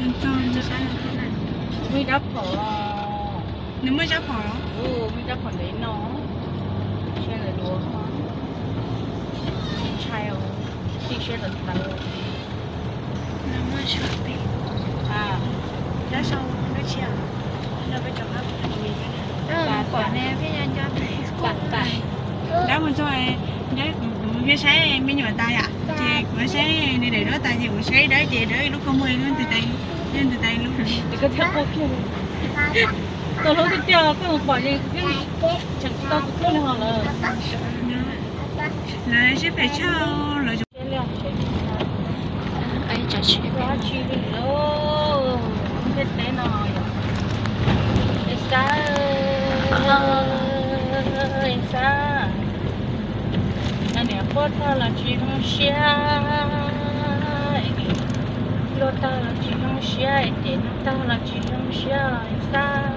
Muaj ib rab phom, nws muaj ib rab phom, muaj ib rab phom ntawm no, saib lawv duav, ntshai, tij siab tawv tawv. Dab sau lub tshia, no peb rov qab pom. Dab mus txog, kuv pheej saib me nyuam tas yom, ces kuv saib nws daim duab tas ces kuv saib dawb ces dawb ib lub kua muag ib lub ntws tas ib lub, ib lub ntws tas ib lub. Koj thiaj quaj kiag li. Tau hlub tiag tiag, koj mus pom ces yeej tseem tsis tau tus tuaj li ho lawm. Lawv sib phem tshaj lawv. Tsis li lawm, ntiaj teb no yom. Xab, Xab, niam quaj tag los tsis zoo siab, luaj tag los tsis zoo siab, ces nug tag los tsis zoo siab, Xab.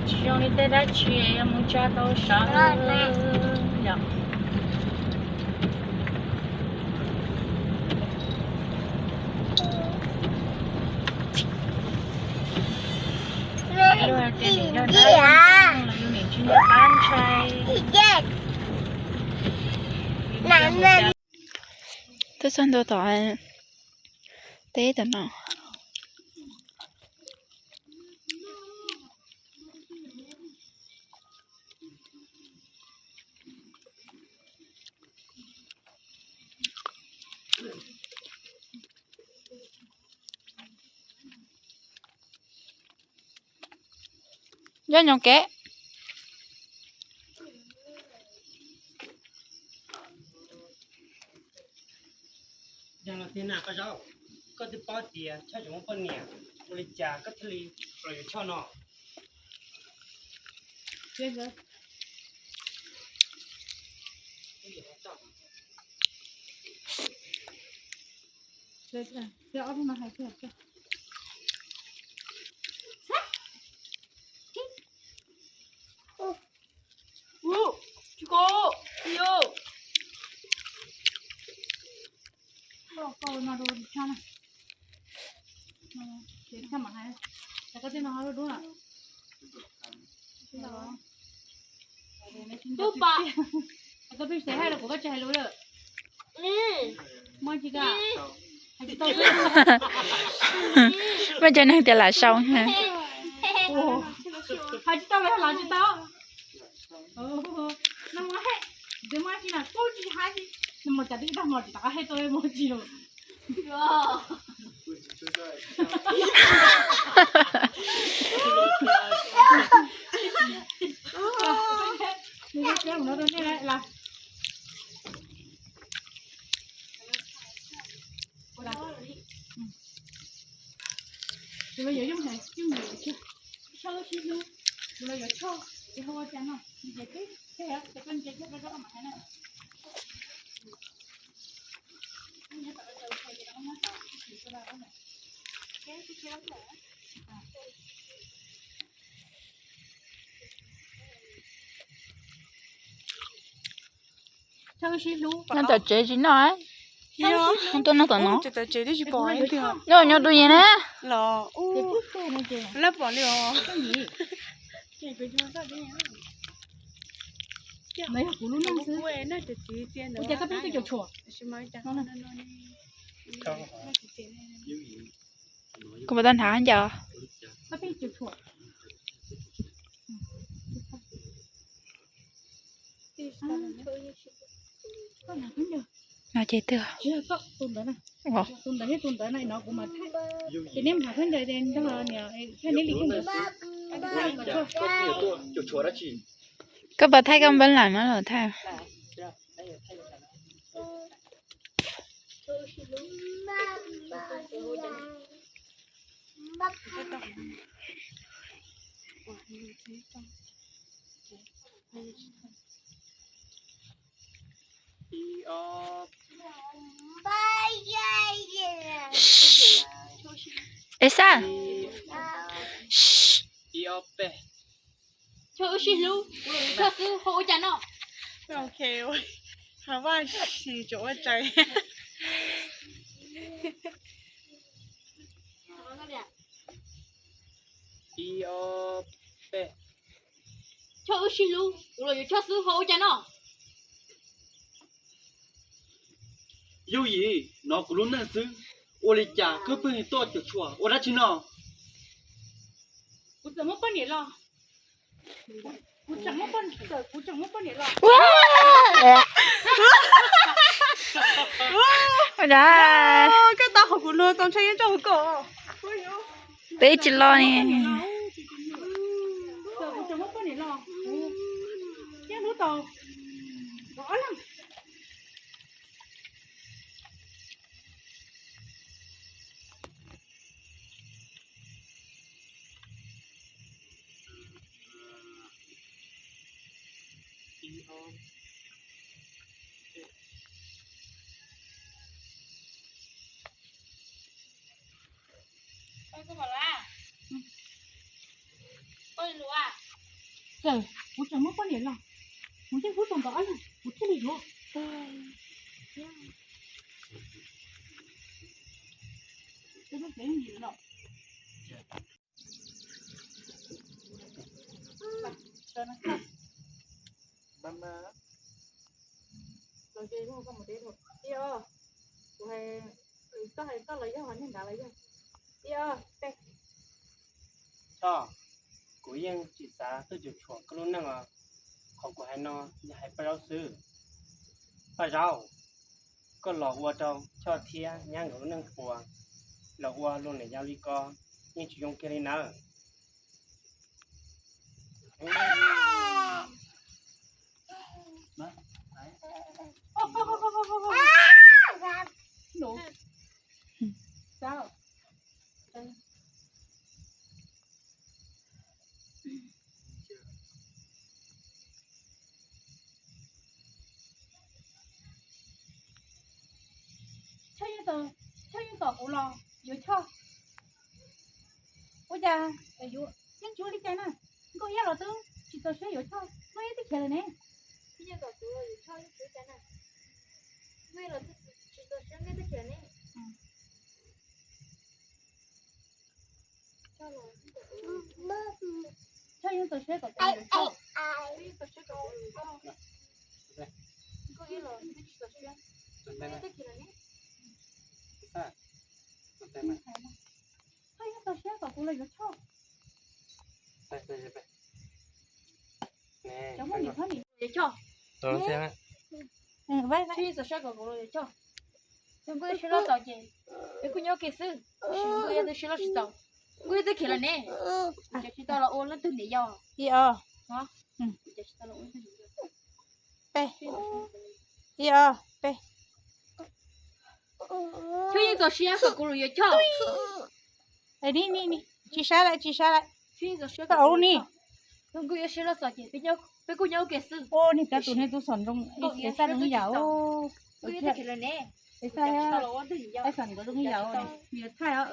Tsis zoo li tej dab tsi yuav mus tsa tau sawv yom. Twb txog ntua tom teb tom no. Nyob nyob kev. Yog los tiag na koj zaub, koj twb paub tias Choj tseem muaj poj niam, ua li cas koj thiaj li los yuav Choj no? Tub pas, koj pheej xav hais los kuv koj tsis hais lus lawm. Muaj tsis, muaj cov neeg tias lam sau. Hais tsis tau los los tsis tau. No mas, twb muaj tsis na, kuj tsis hais, no mas cas twb tag hmo tsis tau hais tau muaj tsis lus. Tus no yuav yooj hais yooj yim, Choj lub sib hlub, tus no yuav Choj, ces hu ua cas no, ces peb, ces koj nce, ces koj rov qab mam hais na. Nyob tom tsev tsis noj, tuaj noj tom no. Nyob nyob dua yeej na. Koj puas tau hnav ncauj? No ces twg? Koj puas thaij koj npawb lam no los thaij? Es Xab, Choj wb sib hlub, Choj xwb hu ua cas no? Vaj Sis tseem ua tsaig. Ib, ob, peb. Choj wb sib hlub, kuv los yuav Choj xwb ho ua cas no? Yooj yim, nov kuv lub neej xwb, ua li cas koj pheej tuaj cuam tshuam ua dab tsi no? Kuv txawm muaj poj niam los, kuv tseem muaj poj, kuv tseem muaj poj niam los. Koj tau qhov kuv luag tau ntshai yeej tso hauv kom. Peb tsis los ni. Txawm kuv tseem muaj poj niam los, kuv yeej hlub tau nkawd ob leeg. Txawm kuv tseem muaj poj niam los, kuv yeej hlub tau nkawd ob leeg, kuv thiaj li yuav. Los ces koj mus teb, kuv hais, koj hais koj los yog hais neeg nrad los yog. Ib, ob, peb. Choj, kuv yeej tsis xav tuaj cuam tshuam koj lub neej os. Qhov kuv hais no yog hais Paj Zaub xwb. Paj Zaub, koj los ua rau Choj thiab nyab nkawd lub neej puas, los ua luag niam yau li ko yeej tsis zoo kiag li nawb. Choj yeej tom, Choj yeej tom kuv los yuav Choj. Ua cas yuav yeej tsis ua li cas na. Nkauj Iab los twb tsis txaus siab yuav Choj, Nkauj Iab twb khiav lawm ne. Tsis txaus siab, Nkauj Iab twb khiav ne. Choj yeej txaus siab kom kuv yuav Choj. Nkauj Iab los twb tsis txaus siab, Nkauj Iab twb khiav lawm ne. Choj yeej txaus siab kom kuv los yuav Choj. Cov muaj niam hlob niam yuav Choj. Choj yeej txaus siab kom kuv los yuav Choj. Thaum Nkauj Iab sib loj txom ces peb kuj nyob ua ke xwb, tab sis Nkauj Iab twb sib loj tsis txaus, Nkauj Iab twb khiav lawm ne. Kuv cov tsis tau los ua leej twg niam yau. Ib, ob, peb. Ib, ob, peb. Choj yeej txaus siab kom kuv los yuav Choj. Tsis saib lawm, tsis saib lawm. Koj ua lub ni. Peb kuj nyob ua ke xwb. Ua niag peb tus niag tub xom nroo, ib xav zoo yam. Ib xav, ib xav nkawd zoo yam, nws thaij os.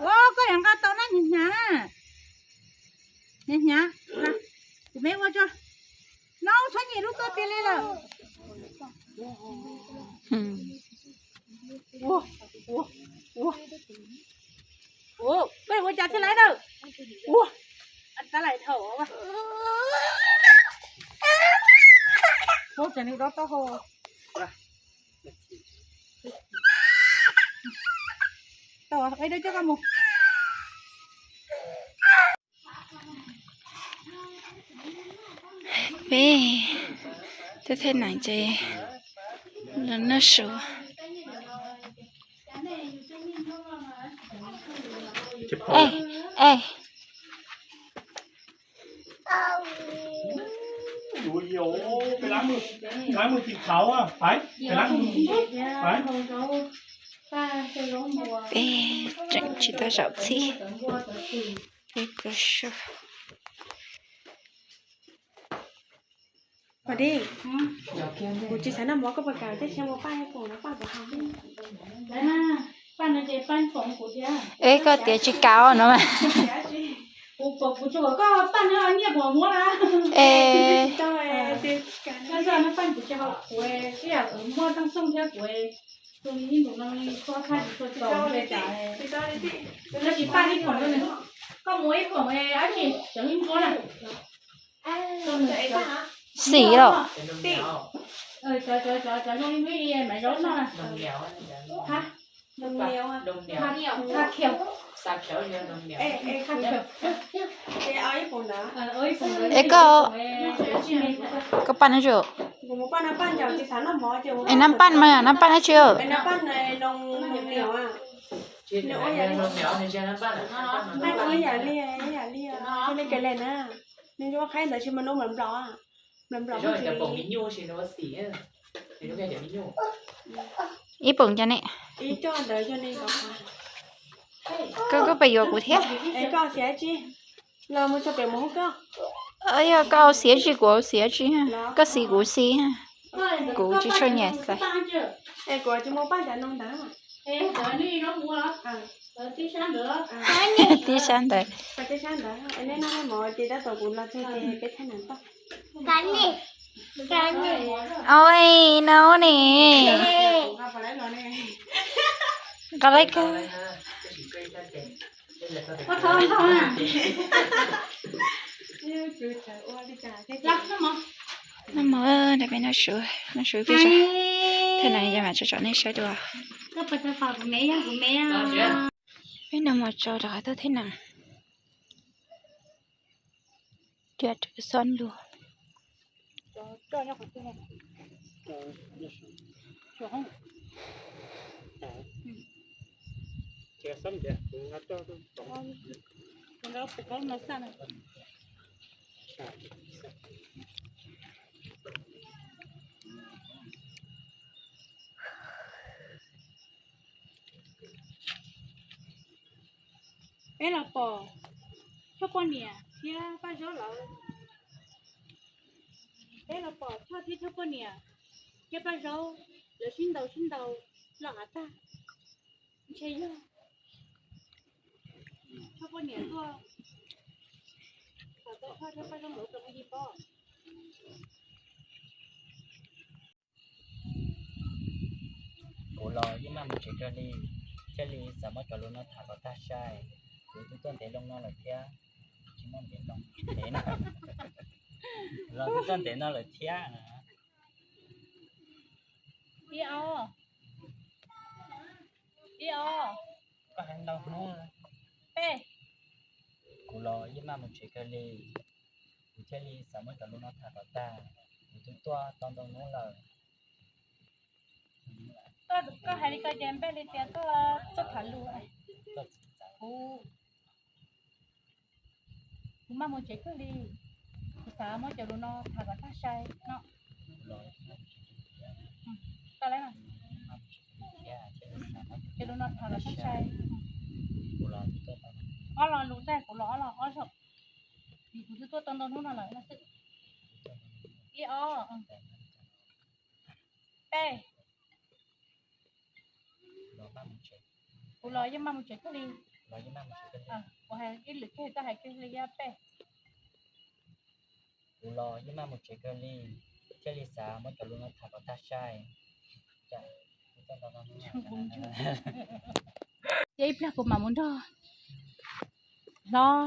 Ua koj yam nqa tau na, hnyav hnyav na. Hnyav na, kuv me ua tso. No txhob nyem lub tuaj tiag li lawm. Ua, ua, ua. Ua, koj ua cas thiaj laiv na? Ua, tab lais dhau. Ua, tsam nws dob taub hau. Tau, es coj koj mus. Peb twb thaij neem ces los noj su. Ej, ej. Peb tseem tsis tau zaum txhij. Peb kuv su. Kuv tsis xav noj mov, koj puas kam teb tsheb ua paj ib pum no paj puas haus? Es koj tias tsis kam no mas. Es, kuv tsis kam, kuv muaj Toj Xooj thiab kuv. Koj tsis paj ib khoom, koj muab ib khoom dab tsi seev ib ncuab na. Xim los? Cov zoo li maiv zaub no na. Es koj, koj paj dab tsi? Es nab paj mas, nab paj dab tsi? Ib poom cov ne. Koj, koj pes yuav kuv thiab. Yog koj au xiav tsis kuv au xiav tsis, koj xis kuv xis, kuv tsis tshua nyiam xaiv. Tib sab ntawd. Oi, no ne. Nqa lawm kawg. Noj mov, noj mov, peb noj su, noj su peb saib. Thaum no yog mam tso tsom nej saib dua. Peb noj mov tso rov qab tuaj thib nees. Tias rau xob lug. Peb los pom Choj poj niam thiab Paj Zaub lawv. Peb los pom Choj thiab Choj poj niam thiab Paj Zaub lawv sib ntaus sib ntaus loj hav tag. Ntshe yog Choj poj niam tuaj, kom tau Choj thiab Paj Zaub lawv tau phooj ywg pom. Kuv los yeej maj mus tsev kawg li, thiaj li xav muab cov lus no tham kom tag sai. Kuv twb tuaj ntev loo no lawm thiab, tsis muaj ntev loo, ntev no, los twb tuaj ntev no lawm thiab. Ib ob, ib ob, koj hais ntau hnub, peb. Kuv los yeej maj mus tsev kawg li, kuv thiaj li xav muab cov lus no tham kom tag. Kuv twb tuaj tau ntau hnub lawm. Koj hais li ko ces npaj li tias koj tuaj tham lus. Kuv, kuv maj mus tsev kawg li, kuv xav muab cov lus no tham kom tag sai no. Cov lus no tham kom tag sai. Ob lo lus ntag, kuv los ob lo ob zaug, vim kuv twb tuaj tau ntau hnub no lawm no xwb. Ib ob, peb. Kuv los yeej maj mus tsev kawg li. Kuv hais ib lwm kiag koj hais kiag li, ib ob, peb. Kuv los yeej maj mus tsev kawg li, thiaj li xav muab cov lus no tham kom tag sai. Ces ib pliag kuv mam mus nrog hlob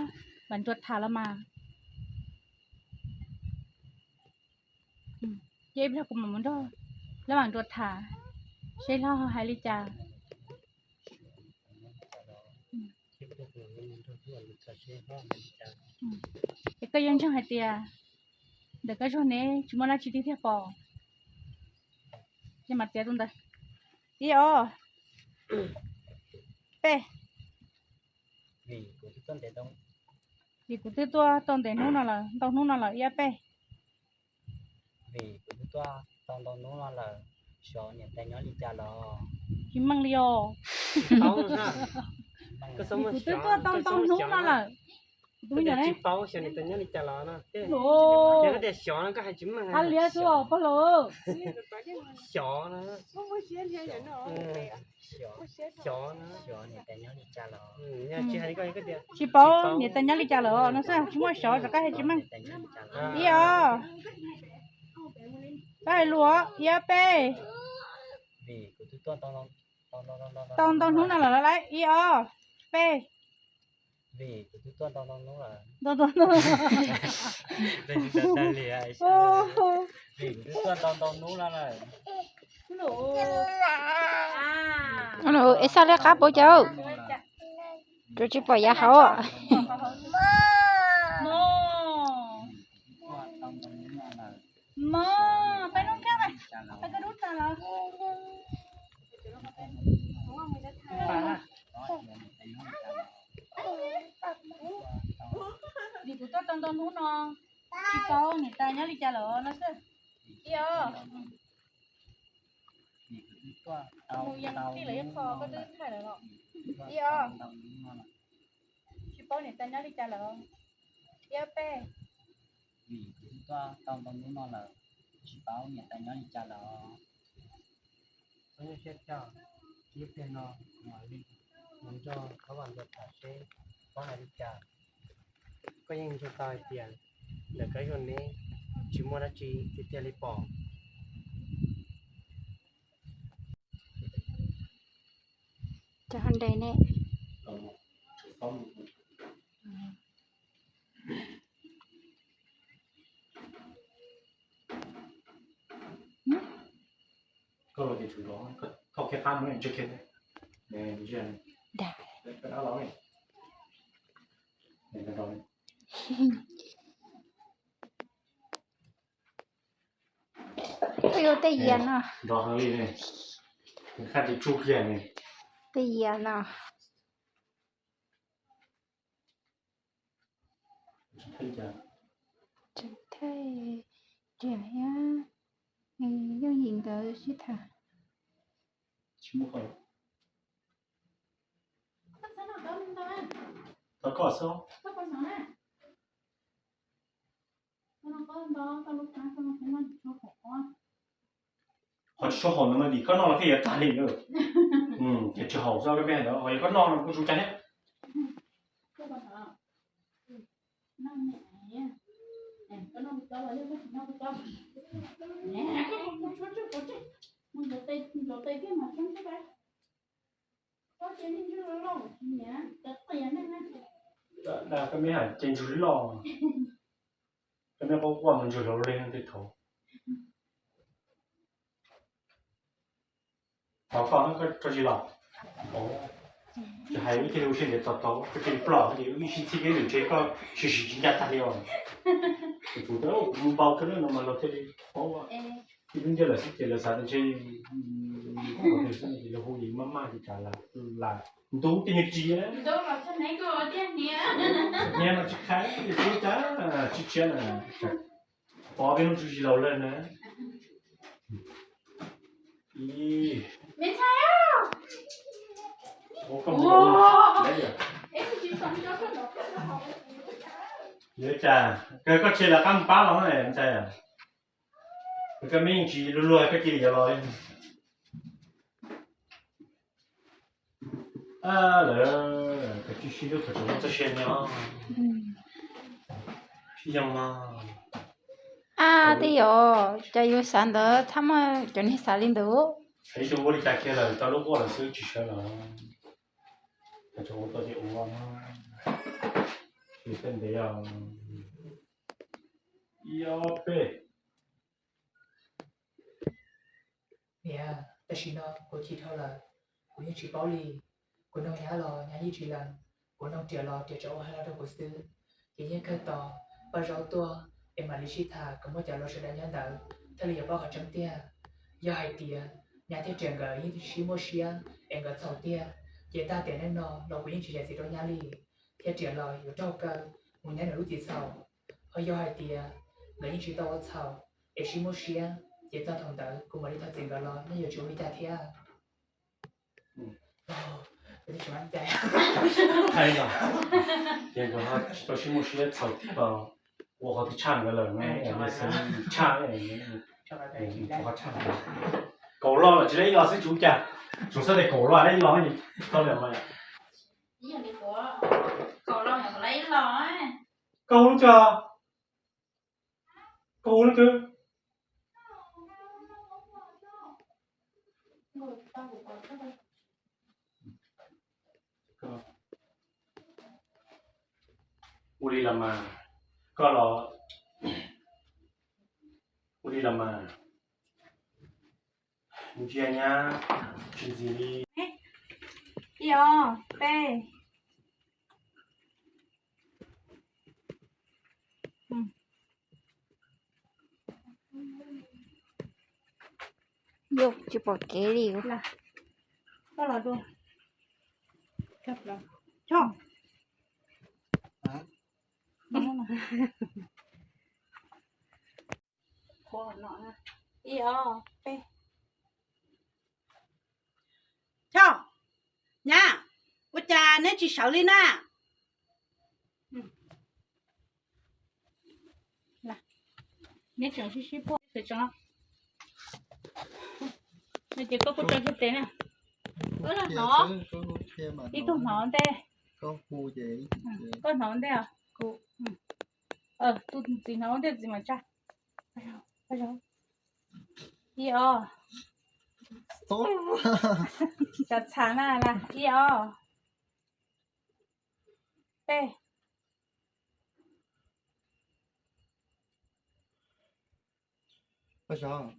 Vam Nruas tham los mas. Ces ib pliag kuv mam mus nrog hlob Vam Nruas tham, seb hlob hais li cas. Es koj yeej ntseeg hais tias ntawm koj zog ne tsis muaj dab tsi tiag tiag pom. Ces mam txiav tus ntawd. Ib ob, peb. Vim kuv twb tuaj tau ntev hnub no lawm, ntau hnub no lawm, ib ob, peb. Vim kuv twb tuaj tau ntau hnub no lawm, xyov niam tais nyob li cas los. Tsis meej li os. Vim kuv twb tuaj tau ntau hnub no lawm. Tsis paub xyov niam tais nyob li cas los no. Yog koj tias xyov no koj hais tsis meej. Hais liab xwb os pog laus. Xyov no. Xyov no. Xyov niam tais nyob li cas los. Tsis hais li koj, koj tias tsis paub niam tais nyob li cas lawm no xwb, tsis muaj xyov rov qab hais tsis meej. Ib ob, koj hais lus, ib ob, peb. Tau ntau hnub no lawm lauj, ib ob peb. Ntau ntau hnub. Es xav li qab puas cas, tsuas tsis pom yav hauv. Vim kuv tuaj tau ntau hnub no, tsis paub niam tais nyob li cas lawm no xwb. Ib ob. Mus yog tij lawv ib qho koj twb thaij lawm los. Ib ob. Tsis paub niam tais nyob li cas lawm. Ib ob peb. Vim kuv twb tuaj tau ntau hnub no lawm, tsis paub niam tais nyob li cas lawm. Koj yeej siab coj, ib pliag no kuv mam li mus nrog Thab Vam nrog tham seb paub hais li cas. Koj yeej ntseeg tau hais tias ntawm koj yog neb tsis muaj dab tsi tiag tiag li pom. Cov hov nres ne. Ua tej yias no. Tej yias no. Tseem thaij riam thiab yooj yim nkawd sib tham. Qhov tsis tshua haum no mas vim koj noj los thiaj yuav tag li na. Ces tsis haum xwb koj me ntawd, ho yog koj noj no kuj tsis ua cas thiab. Koj me hais ces ntsug loj, koj me quaj quaj mus ntsug hluas li tej thaum. Thov koj, koj tso tsis los. Tsis hais ib txhia li ua siab ntev tos tos, koj cia li ploj ces ib sij txhib keb lwm ntshe koj sim sim tsis ncaj tag li os. Kuv mus npau koj no mas los thiaj li paub. Ib lub ntiaj lawm xwb ces lawv xav tias ntshe xwb ces lawv hu li maj maj li cas las ntub tej nyuag ris. Hnia no tsis khaiv, tsis tshiab na. Pov peb hnub tsis laus lawm na. Yuav cas, koj tsis lawv qab mus pab los ntxhais. Koj me yeej tsis luag luag koj cia li yuav los. Lawv koj tsis sib hlub thaum tseem muaj txoj sia nyob. Sib yoog no. Ab, twb yog cov yus xav ntawd, txhob muaj cov niag xav li ntawd. Ib tug ua li cas kiag lawm, tau lub quaj lawm xwb tsis sawv los. Thaum tseem ua tau ces ua no. Tsis tej ntev os. Ib ob peb. Niam, tam sim no kuv chim dhau lawm, kuv yeej tsis paub li. Kuv noog nyab los nyab yeej tsis lees, kuv noog riam los riam tsuas ua hais lo rau kuv xwb. Ces yeej kawg tos Paj Zaub tuaj es mam li sib tham kom muaj cov lus sawv daws nyob ntawd thiaj li yuav paub qhov tseeb tiag. Yog hais tias nyab thiab riam nkawd yeej sib muaj siab es nkawd txhaum tiag, ces tag tiam neej no los kuv yeej tsis zam txim rau nyab li. Thiab riam los yuav raug kaw mus nyob nws lub txim txhaum. Ho yog hais tias nkawd yeej tsis tau ua txhaum es sib muaj siab, ces txog thaum ntawd kuv mam li thov txim nkawd los nej yuav tsis ua li cas thiab. Ces nkawd tsis tau sib muaj siab txhaum tiag los ua qhov twg tshaj nkawd lawm no, tshaj, kaum lo los tsis lawv ib lo xwb tsis ua cas, tsuas xav tias kaum lo lawv ib lo tau lawm. Koj hu lub twg? Koj hu lub twg? Ua li los mas, koj los, ua li los mas, ntsia nyab tsis ntxim li. Ib ob peb. Yus tsis pom kev li. Koj los dua. Choj. Ib ob peb. Choj, nyab, ua cas neb tsis sawv li na? Neb tseem sib sib puag sawv tsees. No ces koj kuj tso kiag tes na. Wb los hnov, ib tug hnov ntej. Koj hnov ntej os. Tus txiv hnov ntej txiv mam tsa. Ib ob. Tsa txha na, ib ob peb. Paj Zaub,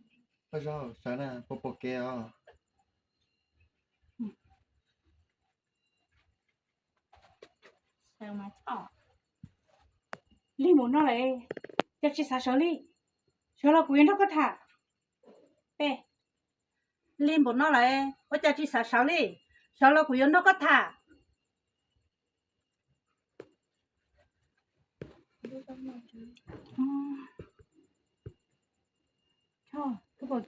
Paj Zaub, sawv na, puas pom kev os? Lig npaum no lawm, cas tsis xav sawv li? Sawv los kuv yuav nrog koj tham. Peb. Lig npaum no lawm, ua cas tsis xav sawv li? Sawv los kuv yuav nrog koj tham. Twb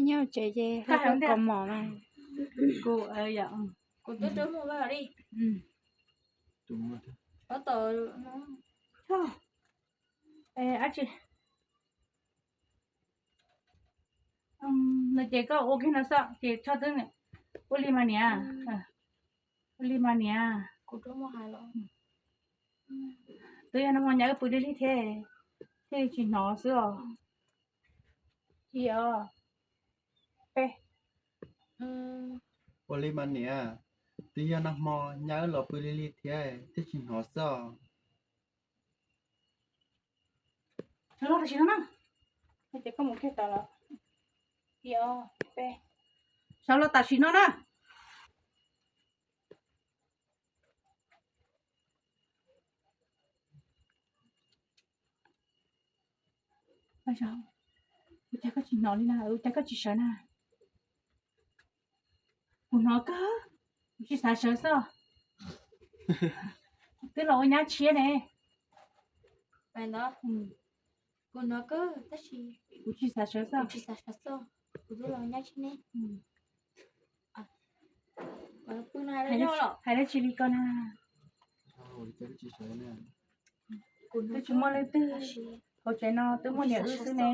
nyob tsev ces koj mom mas. Kuv twb mus li. No ces koj ua kiag no xwb ces Choj twb, ua li mas niam, ua li mas niam. Twb yog nag hmo nyab wb pw lig lig thiab, thiaj li tsis hnov xwb os. Ib ob peb. Ua li mas niam, twb yog nag hmo nyab wb los pw lig lig thiab thiaj tsis hnov xwb os. Sawv los tam sim no na. Ces koj mus kiag tod los. Ib ob peb. Sawv los tam sim no na. Paj Zaub, ua cas koj tsis hnov li na, ua cas koj tsis sawv na? Kuv hnov kawg, kuv tsis xav sawv xwb. Twb los ua nyab tshiab ne. Kuv hnov kawg tab sis kuv tsis xav sawv xwb. Kuv tsis xav sawv xwb, kuv twb los ua nyab tshiab ne. Hais dab tsi li ko na? Twb tsis muaj leej twg, hauv tsev no twb muaj niam wb xwb ne.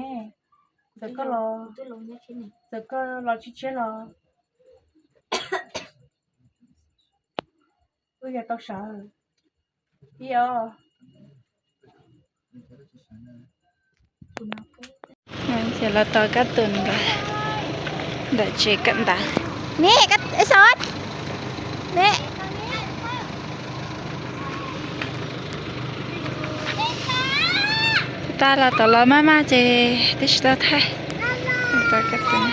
Txawm koj los, txawm koj los tshiab tshiab los wb yuav tau sawv. Ib ob. Ces los tos Kab Tus ntawm tsev kawm ntawv. Neb, Sot, neb. Tag los tom los maj maj ces twb tsis tau thaij. Tos Kab Tus.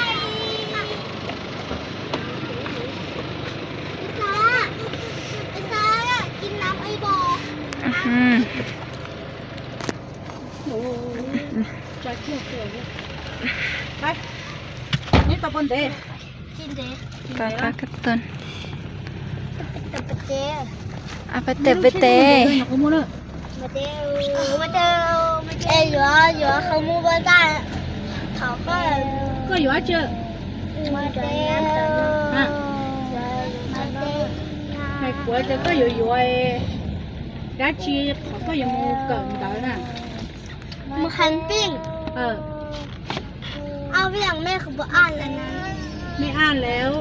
Neb tau poj ntev. Tau tau kab tun. Ab, pab tes pab tes. Es yuav, yuav qhov muag ua tag, thaum koj, koj yuav tsi? Hais kuv tias koj yuav yuav dab tsi, qhov koj yuav mus kawm ntawv na? Mus khám bệnh. Ao vàng mẹ không có ăn là nè. Mẹ ăn lắm.